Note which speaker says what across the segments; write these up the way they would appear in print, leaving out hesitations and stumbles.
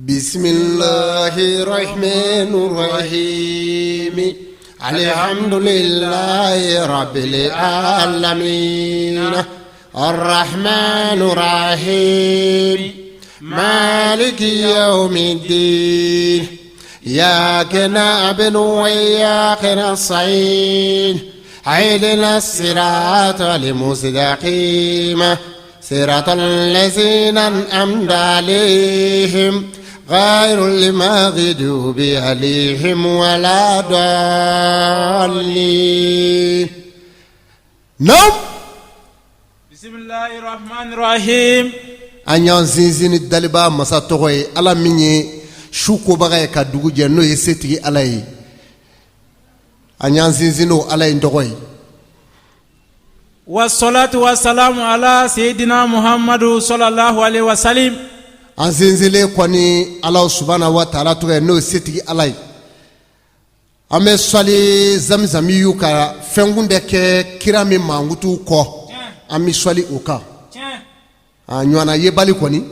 Speaker 1: Bisimilahi rahmani rahimi alihamdulilahi rabbil alamina arahmani rahim maliki yawmidin iyaka na'budu wa iyaka nasta'in ihdina siratal mustaqima siratal lazina an'amta alayhim ghayril maghdubi alayhim wala dallin. Naam.
Speaker 2: Bismillahirrahmanirrahim.
Speaker 1: An y'an sinsin ni dalibaa masa tɔgɔ ye, Ala min ye su kobaga ye ka dugu jɛ, n'o ye setigi Ala ye. An y'an sinsin n'o Ala in tɔgɔ ye.
Speaker 2: Wasolatu wasalamu ala seyidina Muhamadu salalahu alehi wasalim.
Speaker 1: An sinsinlen kɔ ni Ala subahana wa taala tɔgɔ ye, n'o ye setigi Ala ye. An bɛ sɔli zamizamiyu ka fɛnkun tɛ kɛ kira min mankutu kɔ, an bɛ sɔli o kan. A ɲɔgɔnna yebali kɔni,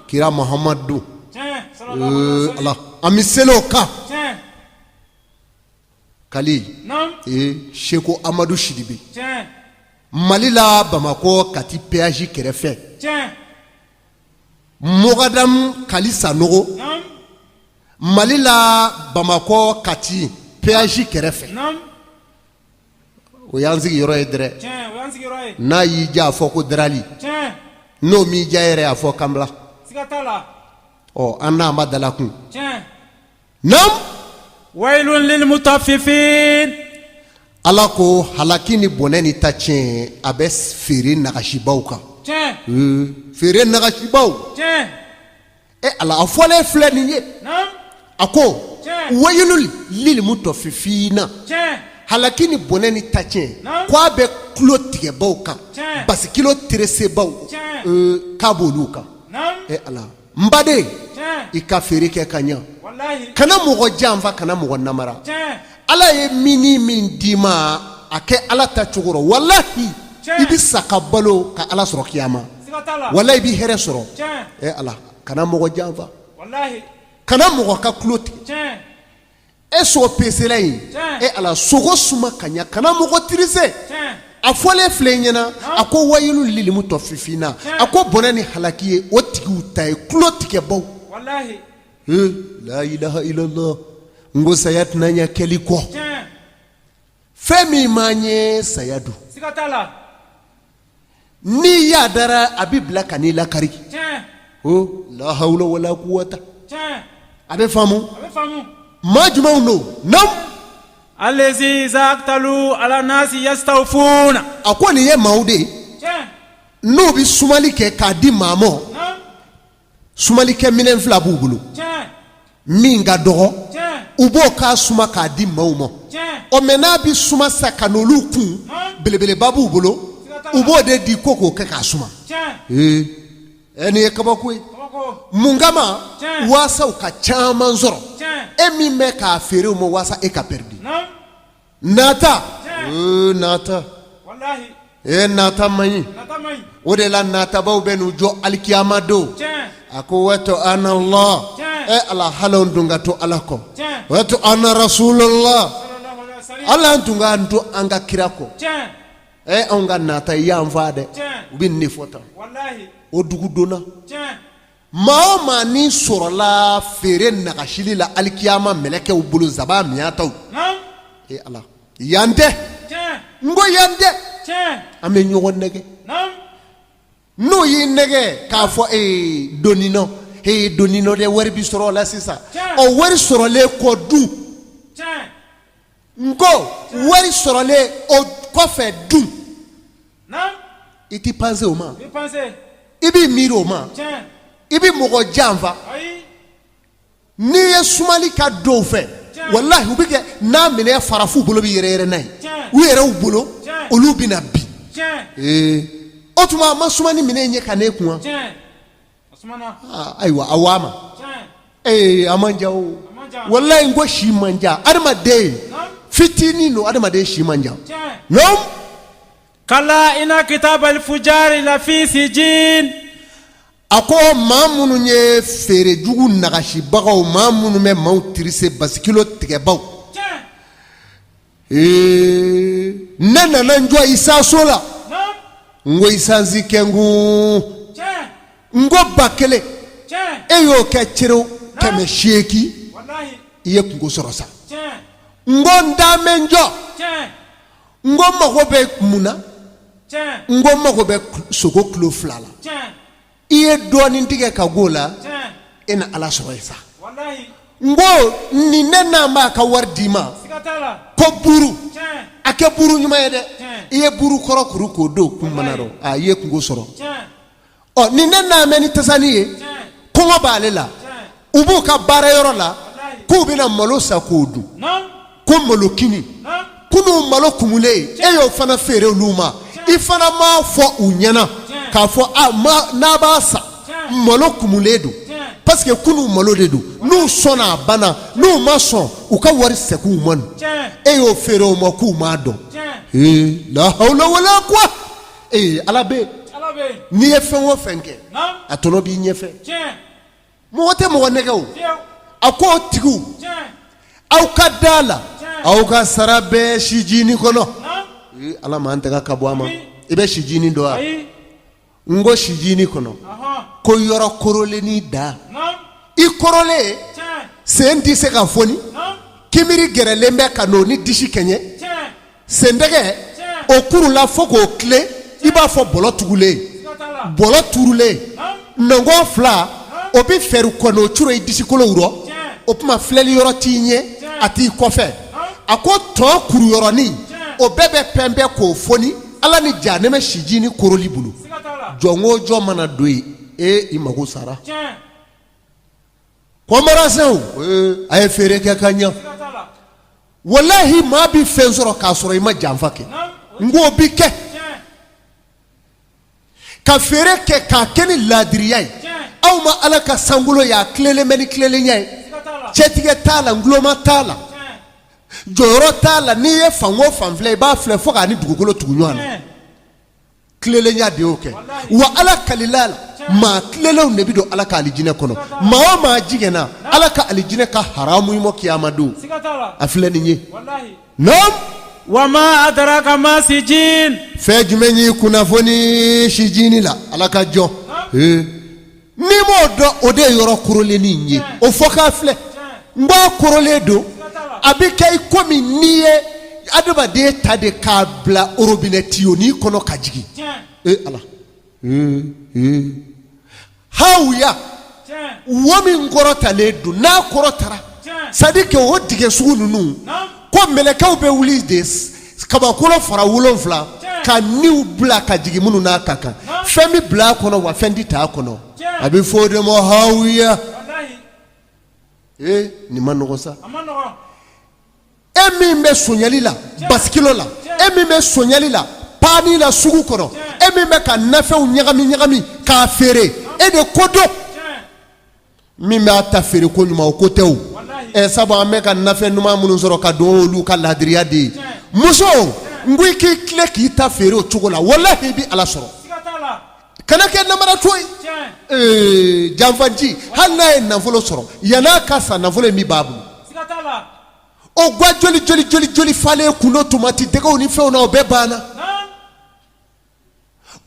Speaker 1: kira Muhamadu, Ala, an bɛ seli o kan. Kali ee Seko Amadu Sidibe, Mali la Bamakɔ Kati péage kɛrɛfɛ, Mɔgɔdamu Kali Sanogo, Mali la Bamakɔ Kati péage kɛrɛfɛ, o y'an sigiyɔrɔ ye dɛrɛ. N'a y'i diya a fɔ ko Darali, n'o m'i diya yɛrɛ a fɔ Kanbila. Ɔ an n'an ma dalakun. Naam.
Speaker 2: Waylun lil mutaffifin.
Speaker 1: Ala ko halaki ni bɔnɛ ni ta tiɲɛ a bɛ feere nagasibaw kan.
Speaker 2: Tiɲɛ.
Speaker 1: Feere nagasibaw.
Speaker 2: Tiɲɛ.
Speaker 1: E Ala, a fɔlen filɛ nin ye.
Speaker 2: Naam.
Speaker 1: A ko.
Speaker 2: Tiɲɛ.
Speaker 1: Waylun lil mutaffifina.
Speaker 2: Tiɲɛ.
Speaker 1: Halaki ni bɔnɛ ni ta tiɲɛ.
Speaker 2: Naam.
Speaker 1: Ko a bɛ tulo tigɛbaw kan.
Speaker 2: Tiɲɛ.
Speaker 1: Basi kilo teresebaw.
Speaker 2: Tiɲɛ.
Speaker 1: K'a b'olu kan.
Speaker 2: Naam.
Speaker 1: E Ala. N baden,
Speaker 2: Tiɲɛ.
Speaker 1: I ka feere kɛ ka ɲɛ.
Speaker 2: Walahi.
Speaker 1: Kana mɔgɔ janfa, kana mɔgɔ namara.
Speaker 2: Tiɲɛ.
Speaker 1: Ala ye min min d'i ma, a kɛ Ala ta cogo rɔ. Walahi,
Speaker 2: Tiɲɛ.
Speaker 1: I bɛ sa ka balo ka Ala sɔrɔ kiyama.
Speaker 2: Siga t'a la.
Speaker 1: Walahi, i bɛ hɛrɛ sɔrɔ.
Speaker 2: Tiɲɛ.
Speaker 1: E Ala, kana mɔgɔ janfa.
Speaker 2: Walahi.
Speaker 1: Kana mɔgɔ ka tulo tigɛ.
Speaker 2: Tiɲɛ.
Speaker 1: E sogo pesela in, e Ala, sogo suma ka ɲɛ, kana mɔgɔ tricher. A fɔlen filɛ i ɲɛna, a ko wayilu lil mutaffifina, a ko bɔnɛ ni halaki ye o tigiw ta ye, tulo tigɛbaw. La ilaha illallah, n ko saya tɛna ɲɛ kɛli kɔ. Fɛn min man ɲɛ saya don. N'i y'a dara a bɛ bila ka n'i lakari. O la hawla wala quwwata. A bɛ faamu maa jumɛnw don? Naam.
Speaker 2: Allazi izaktalu ala nasi yastawfuna.
Speaker 1: A ko nin ye maaw de ye n'u bɛ sumali kɛ k'a di maa ma. Sumalikɛ minɛn fila b'u bolo, min ka dɔgɔ u b'o k'a suma k'a di maaw ma. Ɔ mais n'a bɛ suma sa ka n'olu kun, belebeleba b'u bolo, u b'o de di ko k'o kɛ k'a suma. Ee ɛ nin ye kabako ye. Mun kama? Waasa u ka caman sɔrɔ. E min bɛ k'a feere u ma, waasa e ka perdu. Nata, ee nata, ee nata man ɲi. O de la natabaw bɛ n'u jɔ alikiyama don. A ko wato ana Allah, e Ala, hali an tun ka to Ala kɔ. Wato ana rasulallah, hali an tun k'an to an ka kira kɔ. Ɛ anw ka nata i y'an faa dɛ. U bɛ nin de fɔ tan o dugu donna. Maa o maa ni sɔrɔla feere nagasili la alikiyama mɛlɛkɛw bolo zaban miyataw, e Ala, yan tɛ, n ko yan tɛ, an bɛ ɲɔgɔn nɛgɛ. N'o y'i nɛgɛ k'a fɔ ee doninɔ, ee doninɔ dɛ, wari bi sɔrɔ o la sisan. Ɔ wari sɔrɔlen kɔ dun? N ko wari sɔrɔlen o kɔfɛ dun? I tɛ penser o ma, i b'i miiri o ma, i bɛ mɔgɔ janfa. N'i ye sumali kɛ dɔw fɛ, walahi u bɛ kɛ n'a minɛ fara f'u bolo bɛ yɛrɛyɛrɛ n'a ye u yɛrɛw bolo, olu bɛ na bin. Ee o tuma a ma suma ni minɛn ye ka ne kun wa? Ayiwa a wa ma ee a man jan o, walayi n ko si man jan adamaden fitinin don, adamaden si man jan. Naam.
Speaker 2: Kala ina kitabal fujari lafi sijin.
Speaker 1: A ko maa minnu ye feerejugu nagasibagaw maa minnu bɛ maaw tirise basikilo tigɛbaw ee ne nana n jɔ isa so la n ko isansi kɛnkun n ko 1000 e y'o kɛ cero 800 i ye kunko sɔrɔ sa n ko n taa bɛ n jɔ n ko mago bɛ mun na n ko mago bɛ sogo kilo 2 la i ye dɔɔnin tigɛ ka go la e na ala sɔrɔ yen sa n ko nin ne n'an b'a ka wari d'i ma ko buru a kɛ buru ɲuman ye dɛ i ye buru kɔrɔ kuru k'o don kun mana rɔ a i ye kunko sɔrɔ ɔ nin ne n'an bɛ ni tasani ye kɔngɔ b'ale la u b'u ka baara yɔrɔ la k'u bɛna malo san k'o dun ko malokini kunun malo kumulen e y'o fana feere olu ma i fana m'a fɔ u ɲɛna k'a fɔ a n'a b'a san malo kumulen don parce que kunun malo de don n'u sɔnna a banna n'u ma sɔn u ka wari segin u ma e y'o feere u ma k'u m'a dɔn ee la hawla wala quwwata ee ala bɛ n'i ye fɛn o fɛn kɛ a tɔnɔ b'i ɲɛfɛ mɔgɔ tɛ mɔgɔ nɛgɛn o a ko o tigiw aw ka da la aw ka sara bɛ sijini kɔnɔ ala m'an tanga ka bɔ a ma i bɛ sijini dɔn wa n ko sijini kɔnɔ ko yɔrɔ korolennin da i korolen sen tɛ se ka foni kinbiri gɛrɛlen bɛ ka n'o ni disi kɛɲɛ sentɛgɛ o kurula fo k'o tilen i b'a fɔ bɔlɔ tugulen bɔlɔ turulen nɔnkɔn fila o bɛ fɛrɛ kɔnɔ o curo i disikolo rɔ o tuma filɛli yɔrɔ t'i ɲɛ a t'i kɔfɛ a ko tɔn kuru yɔrɔnin o bɛɛ bɛ pɛnpɛn k'o foni ala ni jahanɛmɛ sijini koroli bolo jɔn o jɔn mana don yen e i mago sara commerçantw a ye feere kɛ ka ɲɛ walahi maa bɛ fɛn sɔrɔ k'a sɔrɔ i ma janfa kɛ n k'o bi kɛ ka feere kɛ k'a kɛ ni laadiriya ye aw ma ala ka sankolo ye a tilelen bɛ ni tilelenya ye cɛtigɛ t'a la nkuloma t'a la jɔyɔrɔ t'a la n'i ye fan o fan filɛ i b'a filɛ fo k'a ni dugukolo tugu ɲɔgɔn na tilelenya de y'o kɛ wa ala kalila la maa tilelenw de bɛ don ala ka alijinɛ kɔnɔ maa o maa jigɛnna ala ka alijinɛ ka haramu i mɔ kiyama don a filɛ nin ye naam
Speaker 2: wa ma adraka ma sijin
Speaker 1: fɛn jumɛn y'i kunnafoni sijini la ala ka jɔn n'i m'o dɔn o de ye yɔrɔ korolennin ye o fɔ k'a filɛ n b'a korolen don a bɛ kɛ i komi n'i ye adamaden ta de k'a bila orobinɛ tiyonin kɔnɔ ka jigin ee ala hawuya wo min kɔrɔtalen don n'a kɔrɔtara c'est-à-dire que o dingɛ sugu ninnu ko mɛlɛkɛw bɛ wuli de kabakolo fara 7 ka niw bila ka jigin minnu n'a ka kan fɛn bɛ bila a kɔnɔ wa fɛn tɛ taa a kɔnɔ a bɛ fɔ o de ma hawuya ee nin ma nɔgɔ sa e min bɛ sonyali la basikilo la e min bɛ sonyali la paani la sugu kɔnɔ e min bɛ ka nafɛnw ɲagami ɲagami k'a feere e de ko don min b'a ta feere ko ɲuman o ko tɛ o ɛ sabu an bɛ ka nafɛn ɲuman minnu sɔrɔ ka don olu ka laadiriya de ye muso n ko i k'i tilen k'i ta feere o cogo la walahi i bɛ ala sɔrɔ kana kɛ namaratɔ ye ee janfanci hali n'a ye nafolo sɔrɔ yann'a ka sa nafolo in bɛ b'a bolo o gwa joli joli joli joli falen kun don tomati dɛgɛw ni fɛnw na o bɛɛ banna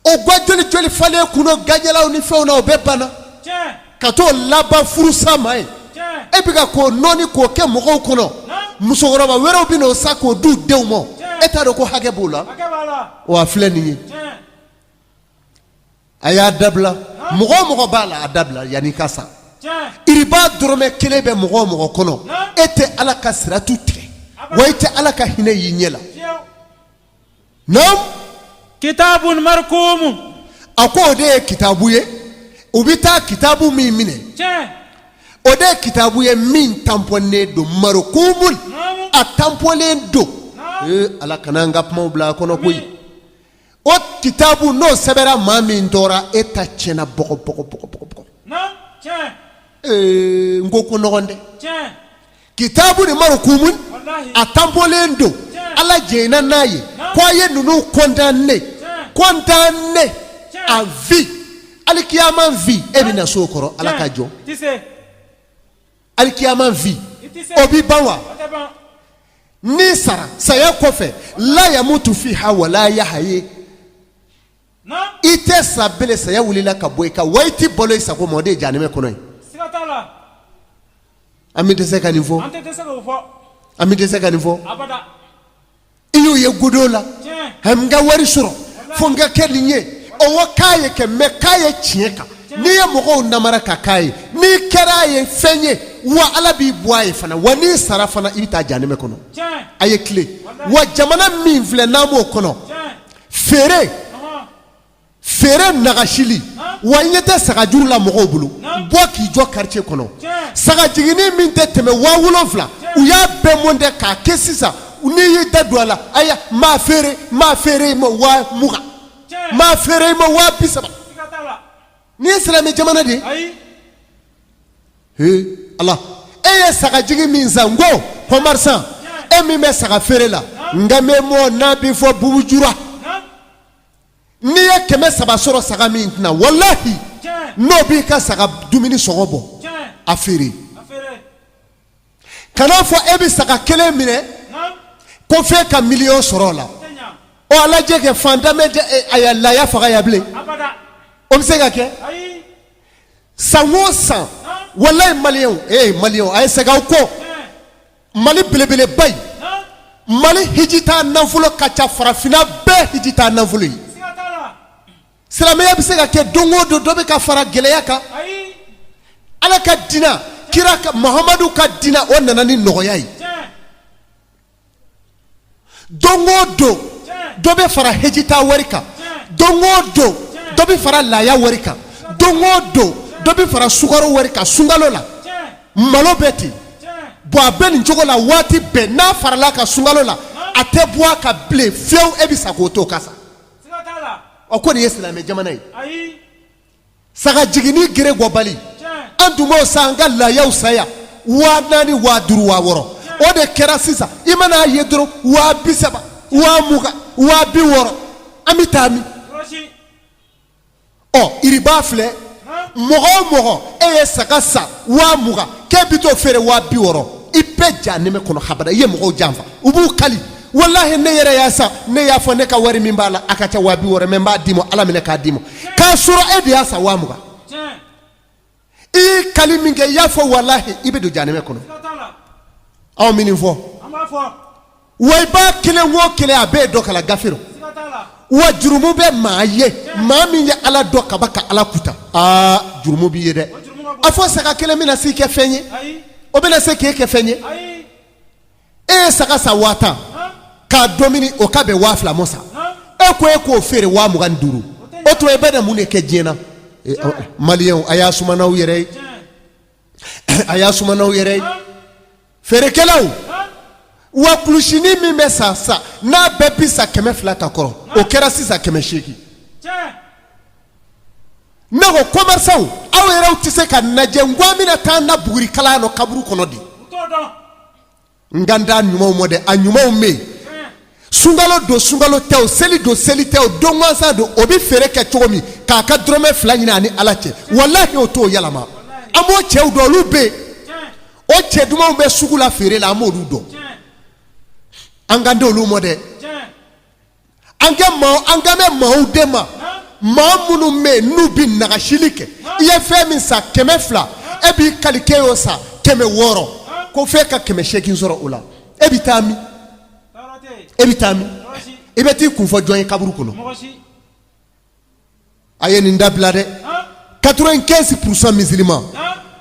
Speaker 1: o gwa joli joli falen kun don gajalaw ni fɛnw na o bɛɛ banna ka t'o laban furusa ma ye e bɛ ka k'o nɔɔni k'o kɛ mɔgɔw kɔnɔ musokɔrɔba wɛrɛw bɛ n'o san k'o d'u denw ma e t'a dɔn ko hakɛ b'o la wa a filɛ nin ye a y'a dabila mɔgɔ o mɔgɔ b'a la a dabila yanni ka sa iriba dɔrɔmɛ kelen bɛ mɔgɔ o mɔgɔ kɔnɔ e tɛ ala ka siratu tigɛ wa i tɛ ala ka hinɛ y'i ɲɛ la naam
Speaker 2: kitabun marqumu
Speaker 1: a ko o de ye kitabu ye u bɛ taa kitabu min minɛ o de ye kitabu ye min tanpɔnnen don marqumun a tanpɔnnen don ee ala kana an ka kumaw bila a kɔnɔ koyi o kitabu n'o sɛbɛnra maa min tɔɔrɔ e ta tiɲɛna bɔgɔ bɔgɔ bɔgɔ bɔgɔ bɔgɔ ee n ko ko nɔgɔn dɛ kitabu ni marqumun a tanpɔlen don ala jɛnna n'a ye ko a ye ninnu condamné condamné à vie. Alikiyama vie e bɛ na s'o kɔrɔ Ala ka jɔ alikiyama vie o bɛ ban wa n'i sara saya kɔfɛ la yamutu fiha wala yahya i tɛ sa bele saya wulila ka bɔ i kan wa i tɛ balo i sago ma o de ye jahanama kɔnɔ ye an bɛ dɛsɛ ka nin fɔ an bɛ dɛsɛ ka nin fɔ i y'o ye godo la n ka wari sɔrɔ fo n ka kɛ nin ye ɔwɔ k'a ye kɛ mais k'a ye tiɲɛ kan n'i ye mɔgɔw namara ka k'a ye n'i kɛra a ye fɛn ye wa Ala b'i bɔ a ye fana wa n'i sara fana i bɛ taa jahanama kɔnɔ a ye tilen wa jamana min filɛ n'an b'o kɔnɔ feere feere nagasili wa i ɲɛ tɛ sagajuru la mɔgɔw bolo bɔ k'i jɔ quartier kɔnɔ sagajiginni min tɛ tɛmɛ 7000 u y'a bɛɛ monter k'a kɛ sisan n'i y'i da don a la ayiwa n b'a feere n b'a feere i ma 20,000 n b'a feere i ma 30,000 nin ye silamɛ jamana de ye he ala e ye sagajigi min san n ko commerçant e min bɛ saga feere la n kan bɛ mɔ n'a bɛ fɔ bubujura n'i ye 300 sɔrɔ saga min tɛna walahi n'o b'i ka saga dumuni sɔngɔ bɔ a feere kan'a fɔ e bɛ saga kelen minɛ ko f'e ka miliyɔn sɔrɔ o la ɔ a lajɛ kɛ fantan bɛ a laya faga yan bilen o bɛ se ka kɛ san o san walayi maliyɛnw ee maliyɛnw a ye segin aw kɔ Mali belebeleba in Mali hijita nafolo ka ca farafinna bɛɛ hijita nafolo ye silamɛya bɛ se ka kɛ don o don dɔ bɛ ka fara gɛlɛya kan Ala ka diinɛ kira ka Mahamadu ka diinɛ o nana ni nɔgɔya ye don o don dɔ bɛ fara hijita wari kan don o don dɔ bɛ fara laya wari kan don o don dɔ bɛ fara sukaro wari kan sunkalo la malo bɛ ten bon a bɛ nin cogo la waati bɛɛ n'a farala kan sunkalo la a tɛ bɔ a kan bilen fiyewu e bɛ sa k'o to ka sa ɔ ko nin ye silamɛ jamana ye saga jiginni gere bɔbali an tun b'o san an ka layaw san yan 4000 5000 6000 o de kɛra sisan i mana a ye dɔrɔn 30,000 20,000 60,000 an bɛ taa min ɔ iriba filɛ mɔgɔ o mɔgɔ e ye saga san 20,000 k'e bɛ t'o feere 60,000 i bɛ jahanama kɔnɔ habada i ye mɔgɔw janfa u b'u kali walahi ne yɛrɛ y'a san ne y'a fɔ ne ka wari min b'a la a ka ca 60,000 mais n b'a d'i ma Ala minɛ k'a d'i ma k'a sɔrɔ e de y'a san 20,000 i y'i kali min kɛ i y'a fɔ walahi i bɛ don jahanama kɔnɔ anw bɛ nin fɔ wa i b'a kelen o kelen a bɛɛ ye dɔ kalan gafe rɔ wa jurumu bɛ maa ye maa min ye Ala dɔn kaban ka Ala kuta aa jurumu b'i ye dɛ a fɔ saga kelen bɛna se kɛ fɛn ye o bɛna se k'e kɛ fɛn ye e ye saga san 10,000 k'a domini o ka bɛn 2000 mɔ sa e ko e k'o feere 25,000 o tuma i bɛna mun de kɛ diɲɛ na maliyɛnw a y'a suma n'aw yɛrɛ ye a y'a suma n'aw yɛrɛ ye feerekɛlaw wa kulusinin min bɛ san sa n'a bɛɛ bi san 200 ka kɔrɔ o kɛra sisan 800 ne ko commerçant aw yɛrɛw tɛ se ka lajɛ n ko an bɛna taa na buguri kala nɔ kaburu kɔnɔ di n kan t'a ɲumanw ma dɛ a ɲumanw bɛ yen sunkalo don sunkalo tɛ o seli don seli tɛ o don gansan don o bɛ feere kɛ cogo min k'a ka dɔrɔmɛ 2 ɲini a ni Ala cɛ walahi o t'o yɛlɛma an b'o cɛw dɔn olu bɛ yen o cɛ dumanw bɛ sugu la feere la an b'olu dɔn an kan t'olu ma dɛ an kɛ maa an kan bɛ maaw de ma maa minnu bɛ yen n'u bɛ nagasili kɛ i ye fɛn min san 200 e b'i kali k'e y'o san 600 ko f'e ka 800 sɔrɔ o la e bɛ taa min e bɛ taa min i bɛ t'i kun fɔ jɔn ye kaburu kɔnɔ a ye nin dabila dɛ 95% musulman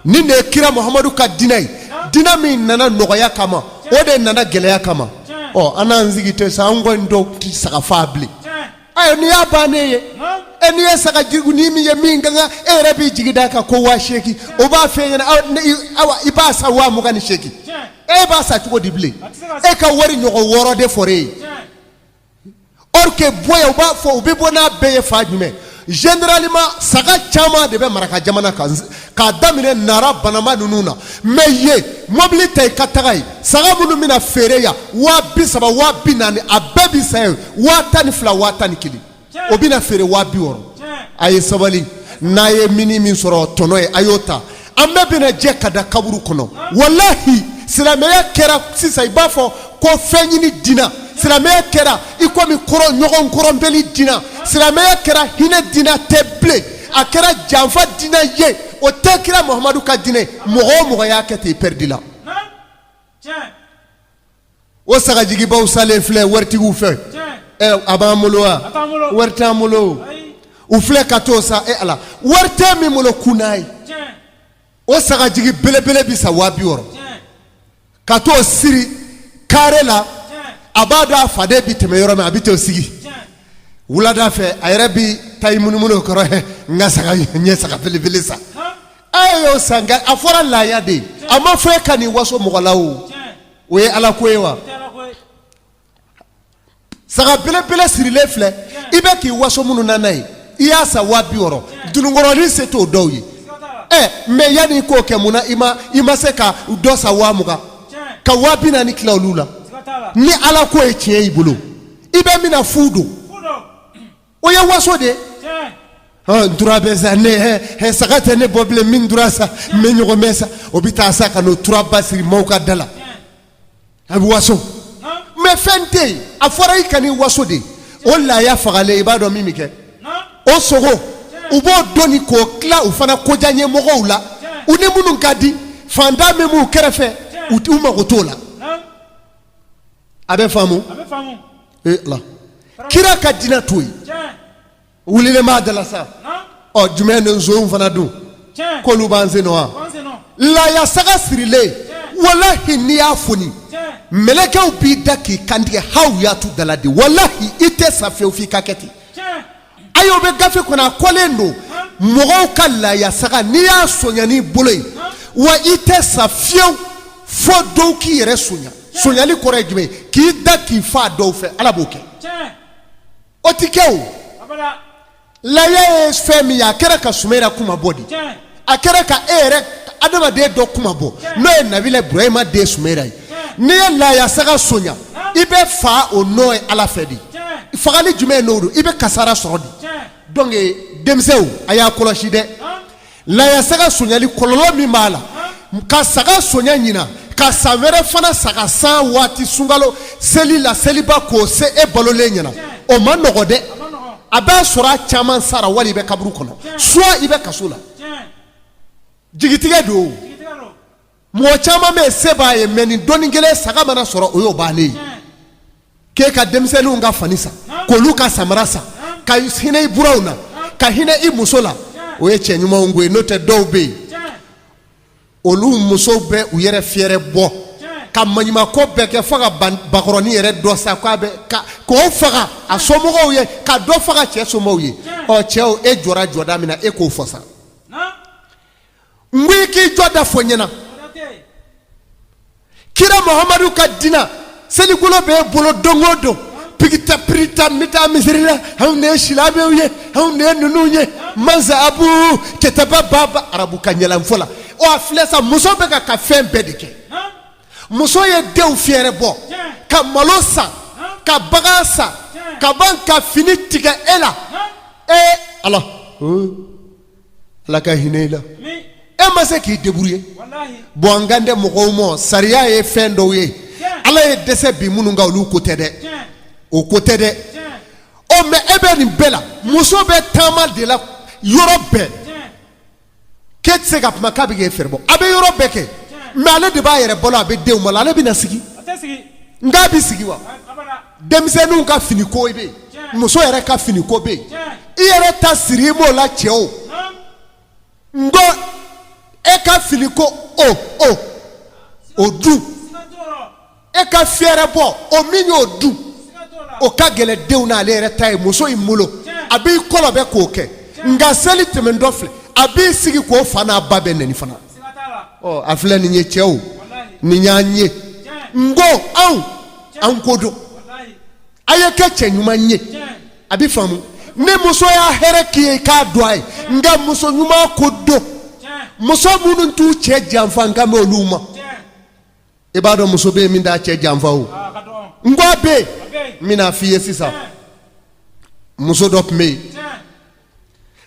Speaker 1: nin de ye kira Muhamadu ka diinɛ ye diinɛ min nana nɔgɔya kama o de nana gɛlɛya kama ɔ an n'an sigi tɛ sa an kɔni dɔw tɛ saga faa bilen ayiwa n'i y'a bannen ye e n'i ye saga ni min ye min ka kan e yɛrɛ b'i jigi d'a kan ko 8000 o b'a f'e ɲɛna awa i b'a san 28,000 e b'a san cogo di bilen e ka wari ɲɔgɔn wɔɔrɔ de fɔra e ye or que bɔ yan u b'a fɔ u bɛ bɔ n'a bɛɛ ye fan jumɛn généralement saga caman de bɛ maraka jamana kan k'a daminɛ nara banama ninnu na mais yen mobili ta i ka taga yen saga minnu bɛna feere yan 30,000 40,000 a bɛɛ bɛ san yen 12,000 11,000 o bɛna feere 60,000 a ye sabali. N'a ye mini min sɔrɔ tɔnɔ ye, a y'o ta. An bɛɛ bɛna jɛ ka da kaburu kɔnɔ. Walahi, silamɛya kɛra sisan i b'a fɔ ko fɛn ɲini dina. Silamɛya kɛra i komi kɔrɔ ɲɔgɔn kɔrɔnpɛli dina. Silamɛya kɛra hinɛ dina tɛ bilen, a kɛra janfa dina ye. O tɛ kira Muhamadu ka dinɛ. Mɔgɔ o mɔgɔ y'a kɛ ten, i pɛridi la. O sagajigibaw salen filɛ waritigiw fɛ, a b'an bolo wa? Wari t'an bolo. U filɛ ka t'o san. E Ala, wari tɛ min bolo kun n'a ye, o sagajigi belebele bɛ san 60 000, ka t'o siri kare la. A b'a dɔn a faden bɛ tɛmɛ yɔrɔ min, a bɛ t'o sigi wulada fɛ. A yɛrɛ bɛ taa i munumunu o kɔrɔ. N ka saga, n ye saga belebele san. E y'o san, nka a fɔra laya de ye, a ma fɔ e ka n'i waso mɔgɔ la. O, o ye Ala ko ye wa? Saga belebele sirilen filɛ, i bɛ k'i waso minnu na n'a ye, i y'a san 60 000. Dununkɔrɔnin se t'o dɔw ye. Ɛ, mɛ yanni i k'o kɛ, mun na i ma se ka dɔ san 20 000, ka 40 000 tila olu la? Ni Ala ko ye tiɲɛ y'i bolo, i bɛ min na fu don, o ye waso de ye. N tura bɛ sa ne, saga tɛ ne bɔ bilen. Min tura sa, n bɛ ɲɔgɔn mɛn sa. O bɛ taa sa ka n'o turaba siri maaw ka da la, a bɛ waso. Mɛ fɛn tɛ yen, a fɔra i kan'i waso de. O laya fagalen, i b'a dɔn min bɛ kɛ? O sogo, u b'o doni k'o tila u fana kojan mɔgɔw la, u ni minnu ka di. Fantan min b'u kɛrɛfɛ, u mago t'o la. A bɛ faamu la. Kira ka diinɛ to yen, wulilen b'a da la sa. Ɔ, jumɛn ni nson fana dun k'olu b'an sen wa? Laya saga sirilen, walahi, n'i y'a foni, mɛlɛkɛw b'i da k'i kantigɛ. Haw y'a tu dala de. Walahi, i tɛ sa fiyewu f'i ka kɛ ten. Ayi, o bɛ gafe kɔnɔ, a kɔlen don. Mɔgɔw ka laya saga, n'i y'a sonya n'i bolo ye, wa i tɛ sa fiyewu fo dɔw k'i yɛrɛ sonya. Sonyali kɔrɔ ye jumɛn ye? K'i da k'i fa dɔw fɛ, Ala b'o kɛ. O tɛ kɛ. O laya ye fɛn min ye, a kɛra ka Sumayila kuma bɔ de, a kɛra ka e yɛrɛ adamaden dɔ kuma bɔ, n'o ye Nabila Burahima den Sumayila ye. N'i ye laya saga sonya, i bɛ fa o nɔ ye Ala fɛ de. Fagali jumɛn n'o don, i bɛ kasara sɔrɔ de. Donc denmisɛnw, a y'a kɔlɔsi dɛ. Laya saga sonyali, kɔlɔlɔ min b'a la, ka saga sonya ɲina, ka san wɛrɛ fana saga san waati sunkalo seli la, seliba k'o se e balolen ɲɛna, o ma nɔgɔ dɛ. A b'a sɔrɔ a caman sara, wali i bɛ kaburu kɔnɔ, soit i bɛ kaso la. Jigitigɛ don. Mɔgɔ caman bɛ se b'a ye, mɛ nin dɔnni kelen saga mana sɔrɔ, o y'o bannen ye. K'e ka denmisɛnninw ka fani san, k'olu ka samara san, ka hinɛ i buranw na, ka hinɛ i muso la, o ye cɛ ɲumanw ko ye. N'o tɛ, dɔw bɛ yen, olu musow bɛ u yɛrɛ fiyɛrɛ bɔ ka maɲumanko bɛɛ kɛ, fo ka bakɔrɔnin yɛrɛ dɔ sa k'a bɛ k'o faga a somɔgɔw ye, ka dɔ faga cɛ somɔgɔw ye. Ɔ cɛw, e jɔra jɔda min na, e k'o fɔ sa. N ko i k'i jɔ da fɔ n ɲɛna. Kira Muhamadu ka dina seligolo b'e bolo don o don, pigita pirita, n bɛ taa misiri la. Anw de ye silamɛw ye, anw de ye ninnu ye, mansa abu cɛtaba baba arabu ka ɲɛlanfɔ la. Ɔ, a filɛ sa, muso bɛ ka fɛn bɛɛ de kɛ. Muso ye denw fiyɛrɛ bɔ, ka malo san, ka bagan san, ka ban ka fini tigɛ e la. Ee Ala, Ala ka hinɛ i la. E ma se k'i débrouiller. Bon, an kan tɛ mɔgɔw ma. Sariya ye fɛn dɔw ye, Ala ye dɛsɛ bi minnu kan, olu ko tɛ dɛ, o ko tɛ dɛ. Ɔ, mɛ e bɛ nin bɛɛ la, muso bɛ taama de la yɔrɔ bɛɛ, k'e tɛ se ka kuma k'a bɛ k'e fɛrɛ bɔ. A bɛ yɔrɔ bɛɛ kɛ, mɛ ale de b'a yɛrɛ balo, a bɛ denw balo. Ale bɛna sigi, nka a bɛ sigi wa? Denmisɛnninw ka finiko bɛ yen, muso yɛrɛ ka finiko bɛ yen, i yɛrɛ ta siri i m'o la. Cɛw, n ko e ka finiko, o dun, e ka fɛɛrɛ bɔ o min y'o dun, o ka gɛlɛn denw na. Ale yɛrɛ ta ye muso in bolo, a b'i kɔlɔbɛ k'o kɛ. Nka seli tɛmɛntɔ filɛ, a b'i sigi k'o fa n'a ba bɛɛ nɛni fana. Ɔ, a filɛ nin ye, cɛw, nin y'an ye. N ko anw, an ko don, a ye kɛ cɛ ɲuman ye. A bɛ faamu ni muso y'a hɛrɛ k'i ye, i k'a dɔn a ye. Nka muso ɲuman ko don, muso minnu t'u cɛ janfa, n kan bɛ olu ma. I b'a dɔn muso bɛ yen min t'a cɛ janfa? O, n ko a bɛ yen. N bɛna f'i ye sisan. Muso dɔ tun bɛ yen.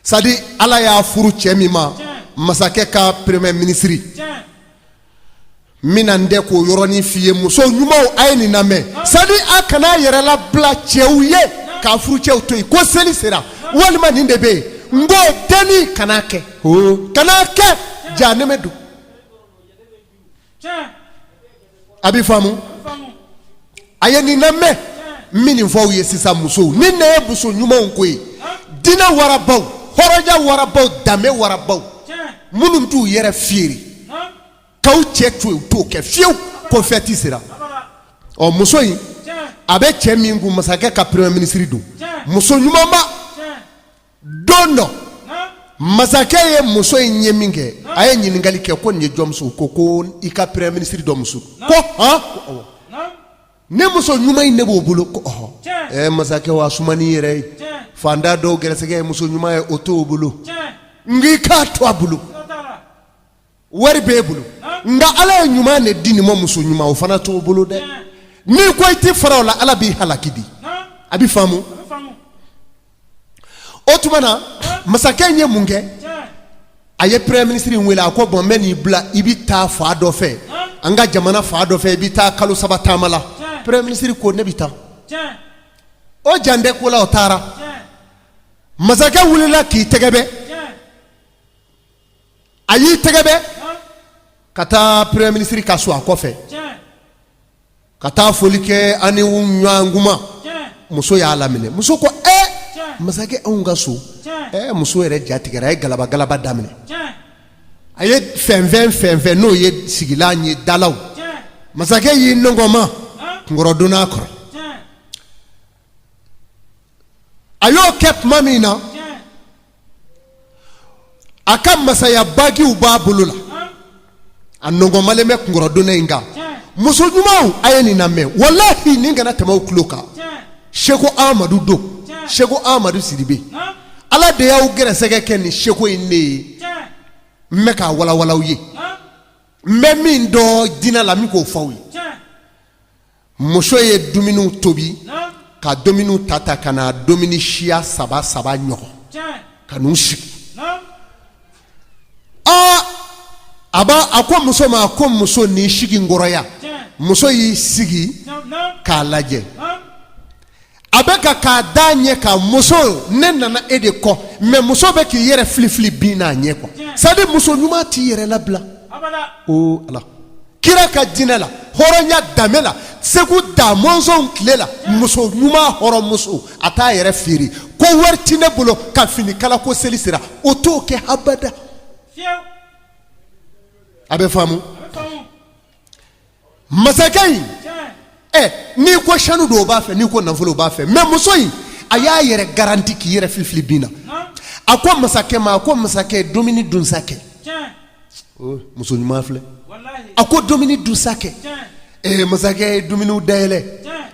Speaker 1: C'est-à-dire ala y'a furu cɛ min ma, masakɛ ka premier ministre, n bɛna n dɛ k'o yɔrɔnin f'i ye. Muso ɲumanw, a ye nin lamɛn. C'est-à-dire a kana a yɛrɛ labila cɛw ye k'a furucɛw to yen ko seli sera walima nin de bɛ yen. N ko denni kana kɛ, kana kɛ jahanɛmɛ don. A bɛ faamu, a ye nin lamɛn. N bɛ nin fɔ aw ye sisan, musow, nin de ye muso ɲumanw ko ye. Diinɛ warabaw, hɔrɔnya warabaw, danbe warabaw, minnu t'u yɛrɛ feere k'aw cɛ to yen, u t'o kɛ fiyewu ko fɛti sera. Ɔ, muso in, a bɛ cɛ min kun, masakɛ ka premier ministre don, muso ɲumanba. Don dɔ, masakɛ ye muso in ye min kɛ, a ye ɲininkali kɛ ko nin ye jɔn muso? Ko ko i ka premier ministre dɔ muso. Ko hɔn, ne muso ɲuman in ne b'o bolo. Ko ɔhɔ, ɛ masakɛ, wa suma n'i yɛrɛ ye, fantan dɔw gɛrɛsɛgɛ ye muso ɲuman ye, o t'o bolo. N k'i k'a to a bolo, wari b'e bolo, nka ala ye ɲuman de di nin ma, muso ɲuman, o fana t'o bolo dɛ. N'i ko i tɛ fara o la, ala b'i halaki di. A bɛ faamu. O tuma na, masakɛ in ye mun kɛ? A ye premier ministre in wele. A ko bon, n bɛ n'i bila, i bɛ taa fa dɔ fɛ, an ka jamana fa dɔ fɛ, i bɛ taa kalo 3 taama la. Premier ministre ko ne bɛ taa. O jan tɛ ko la, o taara. Masakɛ wulila k'i tɛgɛ bɛ, a y'i tɛgɛ bɛ ka taa premier ministre ka so a kɔfɛ ka taa foli kɛ ani ɲɔgɔn kuma. Muso y'a laminɛ. Muso ko ɛ masakɛ, anw ka so. Ɛ, muso yɛrɛ jatigɛra, a ye galaba galaba daminɛ. A ye fɛn fɛn fɛn n'o ye sigilan ye, dalaw. Masakɛ y'i nɔgɔma kunkɔrɔdonna kɔrɔ. A y'o kɛ tuma min na, a ka masaya bagiw b'a bolo la, a nɔgɔmalen bɛ kunkɔrɔdonna in kan. Muso ɲumanw, a ye nin lamɛn, walahi nin kana tɛmɛ aw tulo kan. Seko Amadu don, Seko Amadu Sidibe, ala de y'aw gɛrɛsɛgɛ kɛ nin seko in de ye. N bɛ k'a walawala aw ye, n bɛ min dɔn diinɛ la, n bɛ k'o fɔ aw ye. Muso ye dumuniw tobi ka dumuniw ta ta ka na dumuni siya saba saba ɲɔgɔn ka n'u sigi. Aa, a b'a a ko muso ma, a ko muso, n'i sigi n kɔrɔ yan. Muso y'i sigi k'a lajɛ, a bɛ ka k'a da ɲɛ kan. Muso, ne nana e de kɔ, mais muso bɛ k'i yɛrɛ filifili bin n'a ɲɛ quoi. C'est-à-dire muso ɲuman t'i yɛrɛ labila. O ala kira ka diinɛ la, hɔrɔnya danbe la, Segu da mɔnzɔnw tile la, muso ɲuman, hɔrɔnmuso, a t'a yɛrɛ feere ko wari tɛ ne bolo ka fini kala ko seli sera, o t'o kɛ habada. A bɛ faamu. Masakɛ in, ɛ, n'i ko sanu don, o b'a fɛ, n'i ko nafolo, o b'a fɛ, mais muso in, a y'a yɛrɛ garanti k'i yɛrɛ filifili bin na. A ko masakɛ ma, a ko masakɛ, dumuni dun sa kɛ. Muso ɲuman filɛ. A ko dumuni dun sa kɛ. Ee, masakɛ ye dumuniw dayɛlɛ.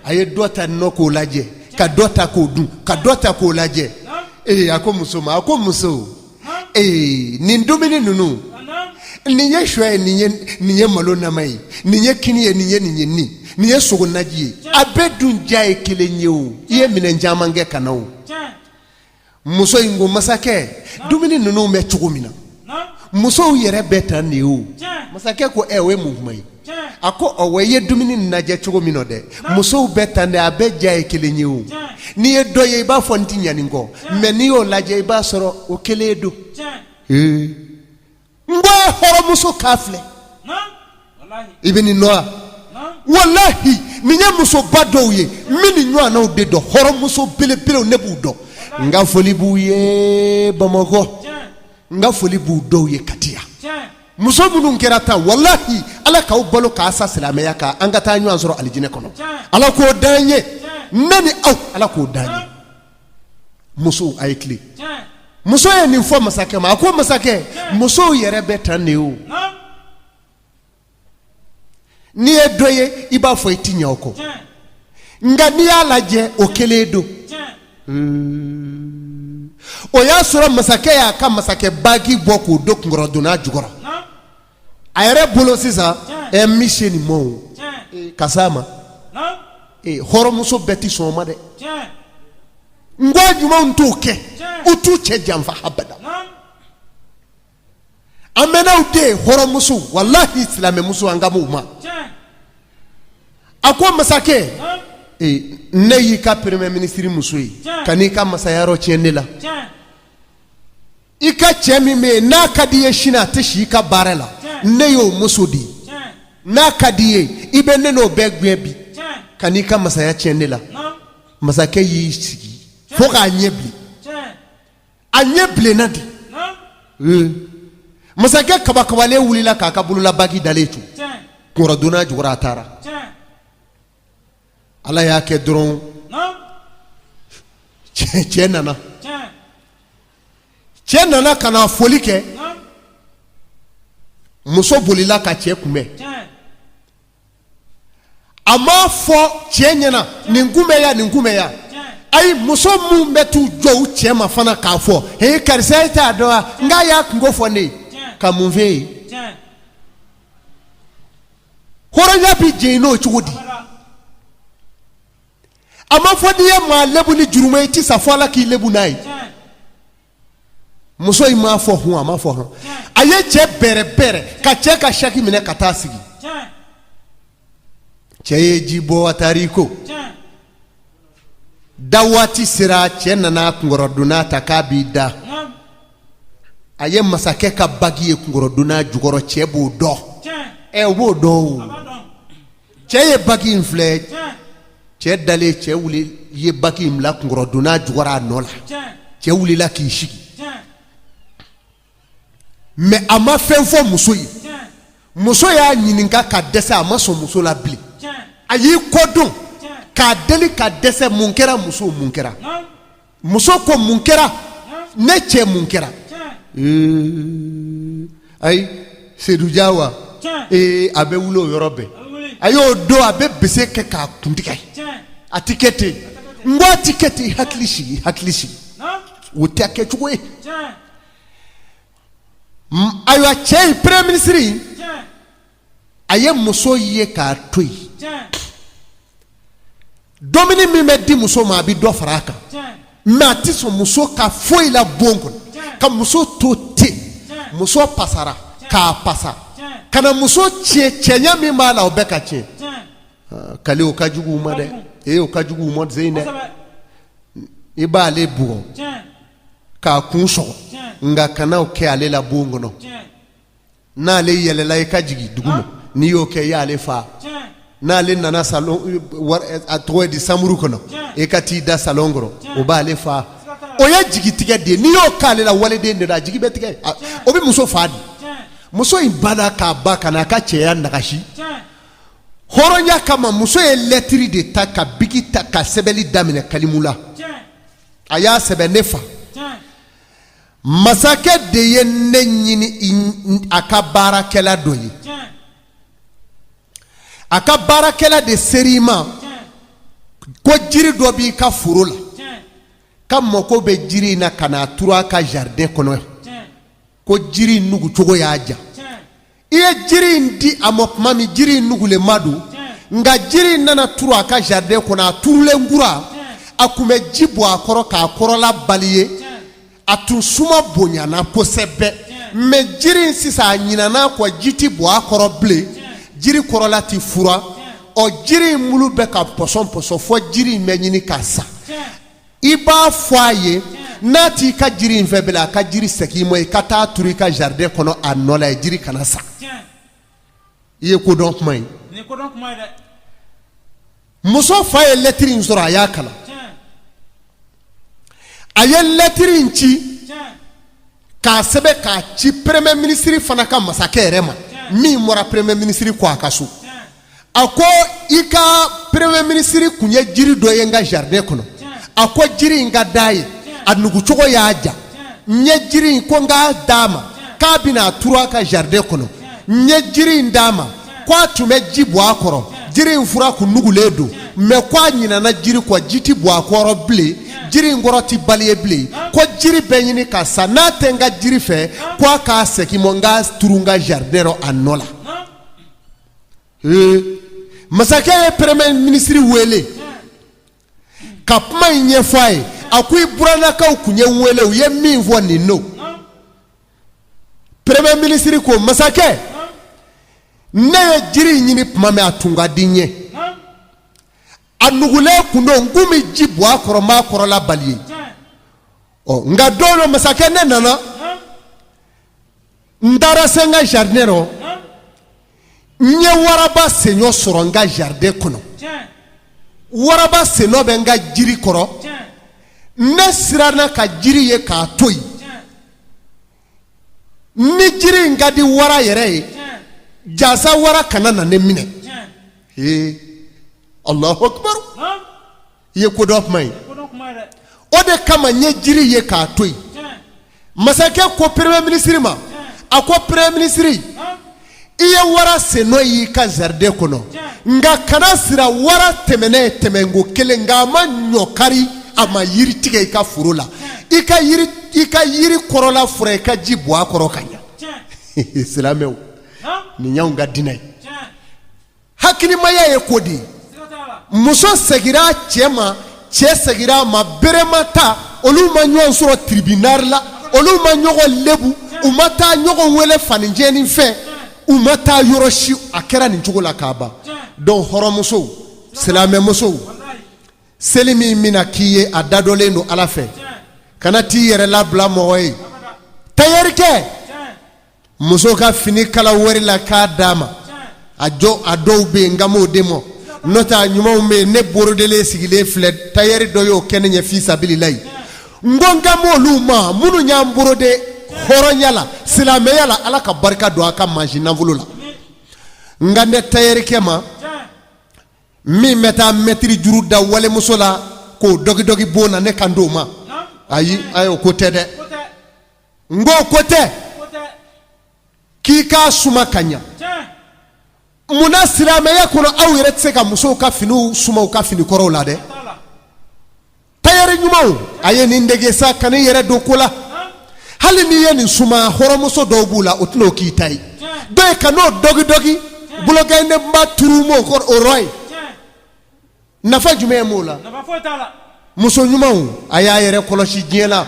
Speaker 1: A ye dɔ ta nɔ k'o lajɛ, ka dɔ ta k'o dun, ka dɔ ta k'o lajɛ. Ee, a ko muso ma, a ko muso, ee, nin dumuni ninnu, nin ye shɔ ye, nin ye malo nama ye, nin ye kini ye, nin ye sogo naji ye, a bɛɛ dun diya ye kelen ye. O i ye minɛn caman kɛ ka na. O muso in ko masakɛ, dumuni ninnu bɛ cogo min na, musow yɛrɛ bɛ tan de ye. O masakɛ ko ɛ, o ye mun kuma ye? A ko ɔwɔ, i ye dumuni lajɛ cogo min na dɛ, musow bɛ tan de, a bɛɛ diya ye kelen ye. O n'i ye dɔ ye, i b'a fɔ n tɛ ɲɛ nin kɔ, mais n'i y'o lajɛ, i b'a sɔrɔ o kelen don. N ko ye hɔrɔnmuso k'a filɛ, i bɛ nin dɔn wa? Walahi, nin ye musoba dɔw ye, n bɛ nin ɲɔgɔnnaw de dɔn, hɔrɔnmuso belebelew, ne b'u dɔn. N ka foli b'u ye Bamakɔ, n ka foli b'u dɔw ye Kati yan. Muso minnu kɛra tan, walahi, ala k'aw balo k'a sa silamɛya kan, an ka taa ɲɔgɔn sɔrɔ alijinɛ kɔnɔ. Ala k'o d'an ye, ne ni aw, ala k'o d'an ye. Musow, a ye tilen. Muso ye nin fɔ masakɛ ma, a ko masakɛ, musow yɛrɛ bɛ tan de ye. O n'i ye dɔ ye, i b'a fɔ i ti ɲɛ o kɔ, nka n'i y'a lajɛ, o kelen don. O y'a sɔrɔ masakɛ y'a ka masakɛ bagi bɔ k'o don kunkɔrɔdonna jukɔrɔ a yɛrɛ bolo. Sisan ɛ, n bɛ se nin ma o ka s'a ma. Hɔrɔnmuso bɛɛ tɛ sɔn o ma dɛ. N ko ɲumanw t'o kɛ. U t'u cɛ janfa habada. An bɛnnaw de hɔrɔnmuso, walahi silamɛmuso, an ka m'u ma. A ko masakɛ, ne y'i ka premier ministre muso ye, ka n'i ka masaya yɔrɔ tiɲɛ ne la. I ka cɛ min bɛ yen, n'a ka di i ye sini a tɛ si i ka baara la, ne y'o muso de ye. N'a ka di i ye, i bɛ ne n'o bɛɛ gɛn bi, ka n'i ka masaya tiɲɛ ne la. Masakɛ y'i sigi fo k'a ɲɛ bilen. A ɲɛ bilenna de. Masakɛ kabakabalen wulila k'a ka bololabagi dalen to kunkɔrɔdonnan jukɔrɔ, a taara. Ala y'a kɛ dɔrɔn, cɛ nana. Cɛ nana ka na foli kɛ. Muso bolila ka cɛ kunbɛn. A m'a fɔ cɛ ɲɛna nin kun bɛ yan, nin kun bɛ yan. Ayi, muso minnu bɛ t'u jɔ u cɛ ma fana k'a fɔ: he, karisa, e t'a dɔn wa? N k'a y'a kunko fɔ ne ye ka mun f'e ye? Hɔrɔnya bɛ jɛn n'o cogo di? A ma fɔ n'i ye maa lebu ni jurumu ye, i tɛ sa fo Ala k'i lebu n'a ye. Muso in m'a fɔ hun, a m'a fɔ hɔn. A ye cɛ bɛrɛ bɛrɛ ka cɛ ka saki minɛ ka taa sigi. Cɛ ye ji bɔ, a taara i ko. Da waati sera, cɛ nana kunkɔrɔdonnan ta k'a b'i da. A ye masakɛ ka bagi ye kunkɔrɔdonnan jukɔrɔ. Cɛ b'o dɔn, ɛ, o b'o dɔn o. Cɛ ye bagi in filɛ, cɛ dalen, cɛ wuli ye bagi in bila kunkɔrɔdonnan jukɔrɔ a nɔ la. Cɛ wulila k'i sigi, mais a ma fɛn fɔ muso ye. Muso y'a ɲininka ka dɛsɛ, a ma sɔn muso la bilen. A y'i kɔdon k'a deli ka dɛsɛ. Mun kɛra, muso? Mun kɛra? Muso ko: mun kɛra, ne cɛ? Mun kɛra? Ayi, Sedu Jawa, ee, a bɛ wuli o yɔrɔ bɛɛ. A y'o don, a bɛ bese kɛ k'a kuntigɛ. A tɛ kɛ ten. N ko a tɛ kɛ ten. Hakili sigi, hakili sigi, o tɛ kɛcogo ye. Ayiwa, cɛ in, premier ministre, a ye muso ye k'a to yen. Dumuni min bɛ di muso ma, a bɛ dɔ fara a kan, mais a tɛ sɔn muso ka foyi la bon kɔnɔ, ka muso to ten. Muso pasara k'a pasa ka na muso tiɲɛ. Cɛɲa min b'a la, o bɛɛ ka tiɲɛ. Kale, o ka jugu u ma dɛ. Ee, o ka jugu u ma zen dɛ. I b'ale bugɔ k'a kun sɔgɔ, nka kana o kɛ ale la bon kɔnɔ. N'ale yɛlɛla, i ka jigin dugu ma. N'i y'o kɛ, i y'ale fa. N'ale nana salon, a tɔgɔ ye di, chambre kɔnɔ, i ka t'i da salon kɔrɔ, o b'ale fa. O ye jigitigɛ de ye. N'i y'o k'ale la, waliden de don, a jigi bɛ tigɛ, o bɛ muso fa di. Muso in banna k'a ba ka n'a ka cɛya nagasi hɔrɔnya kama. Muso ye lɛtiri de ta ka biki ta ka sɛbɛnni daminɛ kalimu la. A y'a sɛbɛn: ne fa, masakɛ de ye ne ɲini a ka baarakɛla dɔ ye. A ka baarakɛla de ser'i ma ko jiri dɔ b'i ka foro la, ka mako bɛ jiri in na ka n'a turu a ka jardin kɔnɔ, ko jiri in nugucogo y'a ja. I ye jiri in di a ma tuma min, jiri in nugulenma don, nka jiri in nana turu a ka jardin kɔnɔ. A turulen kura, a tun bɛ ji bɔ a kɔrɔ k'a kɔrɔla balayer. A tun suma bonyana kosɛbɛ, mais jiri in sisan, a ɲinana kɔ, ji tɛ bɔ a kɔrɔ bilen, jiri kɔrɔla tɛ fura. Ɔ, jiri in bulu bɛ ka pɔsɔn pɔsɔn fɔ jiri in bɛ ɲini ka sa. I b'a fɔ a ye, n'a t'i ka jiri in fɛ bilen, a ka jiri segin i ma, i ka taa turu i ka jardin kɔnɔ a nɔ la ye, jiri kana sa. I ye kodɔn kuma ye. Muso fa ye lɛtiri in sɔrɔ, a y'a kalan. A ye lɛtiri in ci k'a sɛbɛn k'a ci premier ministre fana ka masakɛ yɛrɛ ma, min bɔra premier ministre kɔ a ka so. A ko i ka premier ministre tun ye jiri dɔ ye n ka jardin kɔnɔ. A ko jiri in ka d'a ye, a nugucogo y'a ja. N ye jiri in ko n k'a d'a ma, k'a bɛna a turu a ka jardin kɔnɔ. N ye jiri in d'a ma, ko a tun bɛ ji bɔ a kɔrɔ, jiri in fura kun nugulen don, mais ko a ɲinana jiri kɔ, ji tɛ bɔ a kɔrɔ bilen, jiri in kɔrɔ tɛ balayer bilen, ko jiri bɛ ɲini ka sa. N'a tɛ n ka jiri fɛ, ko a k'a segin n ma, n k'a turu n ka jardin rɔ a nɔ la. Masakɛ ye premier ministre wele ka kuma in ɲɛfɔ a ye. A ko i burannakaw kun ye n wele, u ye min fɔ nin don. Premier ministre ko masakɛ, ne ye jiri in ɲini tuma min, a tun ka di n ye, a nugulen kun don, n kun bɛ ji bɔn a kɔrɔ, n b'a kɔrɔla bali ye. Ɔ nka don dɔ, masakɛ, ne nana, n taara se n ka jardin rɔ, n ye waraba sennɔ sɔrɔ n ka jardin kɔnɔ. Waraba sennɔ bɛ n ka jiri kɔrɔ. Ne siranna ka jiri ye k'a to yen. Ni jiri in ka di wara yɛrɛ ye, jasa wara kana na ne minɛ. Ee, Alahu akibaru! I ye kodɔn kuma ye. O de kama n ye jiri ye k'a to yen. Masakɛ ko premier ministre ma, a ko premier ministre, i ye wara sennɔ y'i ka jardin kɔnɔ, nka kana siran, wara tɛmɛnɛ ye tɛmɛnko kelen, nka a ma ɲɔ kari, a ma yiri tigɛ i ka foro la. I ka yiri, i ka yiri kɔrɔla furan, i ka ji bɔn a kɔrɔ ka ɲa. Silamɛw, nin y'anw ka diinɛ ye. Hakilimaya ye ko di? Muso segira a cɛ ma, cɛ segira a ma, bere ma ta, olu ma ɲɔgɔn sɔrɔ tribunal la, olu ma ɲɔgɔn lebu, u ma taa ɲɔgɔn wele fanicɛnin fɛ, u ma taa yɔrɔ si. A kɛra nin cogo la k'a ban. Donc hɔrɔnmusow, silamɛmusow, seli min bɛna k'i ye, a dadɔlen don Ala fɛ. Kana t'i yɛrɛ labila mɔgɔ ye. Tayɛri kɛ, muso ka fini kala wari la k'a d'a ma. A jɔ, a dɔw bɛ yen, n kan b'o de ma, n'o tɛ a ɲumanw bɛ yen. Ne borodelen sigilen filɛ, tayɛri dɔ y'o kɛ ne ɲɛ fisabililayi. N ko n kan b'olu ma minnu y'an borode hɔrɔnya la, silamɛya la. Ala ka barika don a ka mansin nafolo la. N kan tɛ tayɛrikɛ ma min bɛ taa mɛtiri juru da walimuso la k'o dɔgidɔgi bon na. Ne kan t'o ma. Ayi, ayi, o ko tɛ dɛ. N ko ko tɛ k'i k'a suma ka ɲa. Munna silamɛya kɔnɔ aw yɛrɛ tɛ se ka musow ka finiw suma u ka fini kɔrɔw la dɛ? Tayɛri ɲumanw, a ye nin dege sa, ka n'i yɛrɛ don ko la. Hali n'i ye nin suma, hɔrɔnmuso dɔw b'u la, o tɛna o k'i ta ye. Dɔw ye ka n'o dɔgidɔgi bolokɛnɛba turu m'o kɔrɔ o rɔ ye. Nafa jumɛn b'o la? Muso ɲumanw, a y'a yɛrɛ kɔlɔsi diɲɛ la.